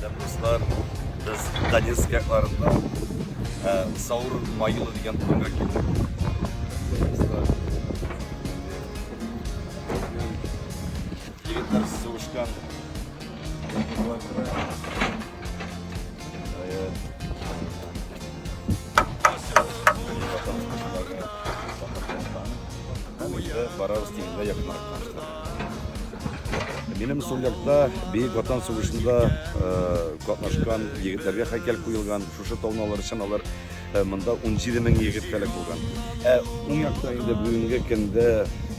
Сәлам, дуслар. Без Донецк якларында Саур Могила дигән урынга килдек. Дуслар, егетләр сугышкан. Барабыз дигәндә якынрак таныштырып. Минем сул якта Бөек Ватан сугышында катнашкан егетләргә һәйкәл куелган. Шушы тауны алыр өчен алар монда 17 мең егет һәлак булган. Ә уң якта инде бүгенге көндә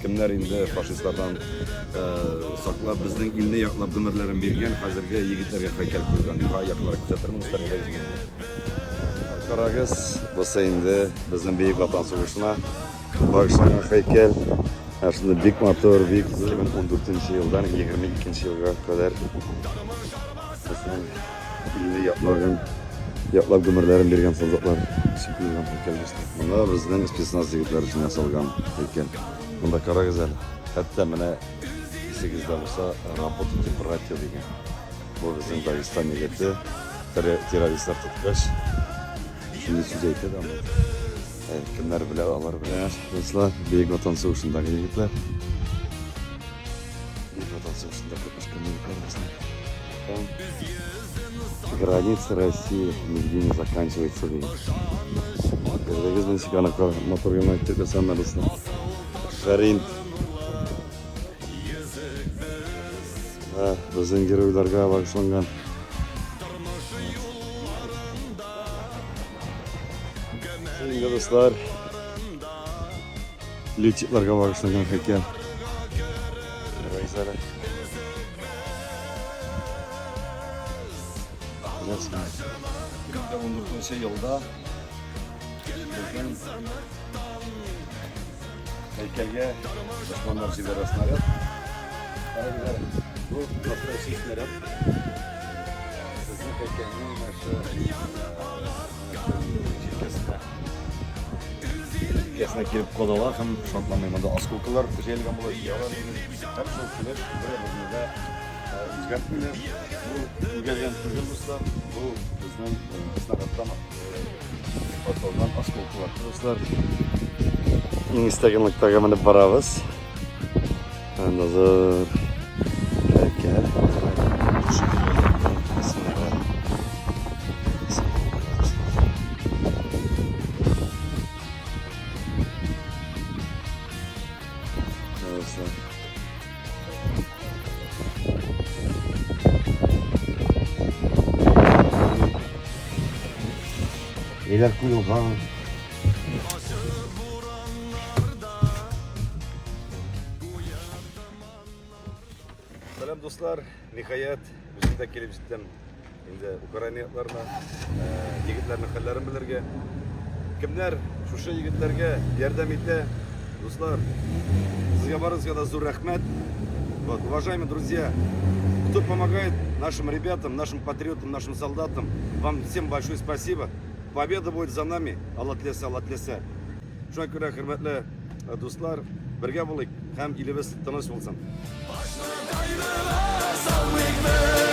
кемнәр инде фашистлардан саклап, безнең илне яклап гомерләрен биргән хәзерге егетләргә һәйкәл куелган. Югары якларга күзәтермен, дуслар, Карагыз, бусы инде безнең Бөек Ватан сугышына багышланган һәйкәл. Ә шунда бик матур, бик 2014 елдан 22 елга кадәр безнең илне яклаган, яклап гомерләрен биргән солдатлар өчен куелган һәйкәл дуслар. Монда безнең спецназ егетләр өчен ясалган һәйкәл. Монда карагыз әле. Хәтта менә исегездә булса, работайте, братья дигән. Бу безнең Дагестан егете террористлар тоткач, шундый сүз әйтә дә анда. Кемнәр белә, алар белә. Дуслар, Бөек Ватан сугышындагы егетләр. Бөек Ватан сугышында катнашкан егетләр безнең. Граница России нигде не заканчивается дигән. Күрдегез ничек аны матур гына итеп ясаганнар, дуслар. Фәрин. Безнең геройларга багышланган. Инде дуслар, летчикларга багышланган һәйкәл. Райзара. Беләсеңме? 2014 елда безнең һәйкәлгә дошманнар җибәрә снаряд. Карагыз әле, бу настоящий снаряд. Безнең һәйкәлнең менә шу җилкәсенә җилкәсенә килеп кадала һәм шартламый. Монда осколкалар җәелгән була, җыялар. Һәм шул килеш бер-берне дә үзгәртмиләр. Бу үзгәргән түгел, дуслар. Бу безнең снарядтан атылган осколкалар. Дуслар, иң өстәге ноктага менеп барабыз. Анда зур һәйкәл. Ниләр куелган? Сәлам, дуслар! Ниһаять, үзем дә килеп җиттем. Инде Украина якларына, егетләрнең хәлләрен белергә. Кемнәр шушы егетләргә ярдәм итә? Дуслар, сезгә барыгызга да зур рәхмәт. Вот, уважаемые друзья, кто помогает нашим ребятам, нашим патриотам, нашим солдатам, вам всем большое спасибо. Победа будет за нами, Алла теләсә, Алла теләсә. Шуңа күрә, хөрмәтле дуслар, бергә булыйк һәм илебез тыныч булсын. Башны кайгыга салмыйк без.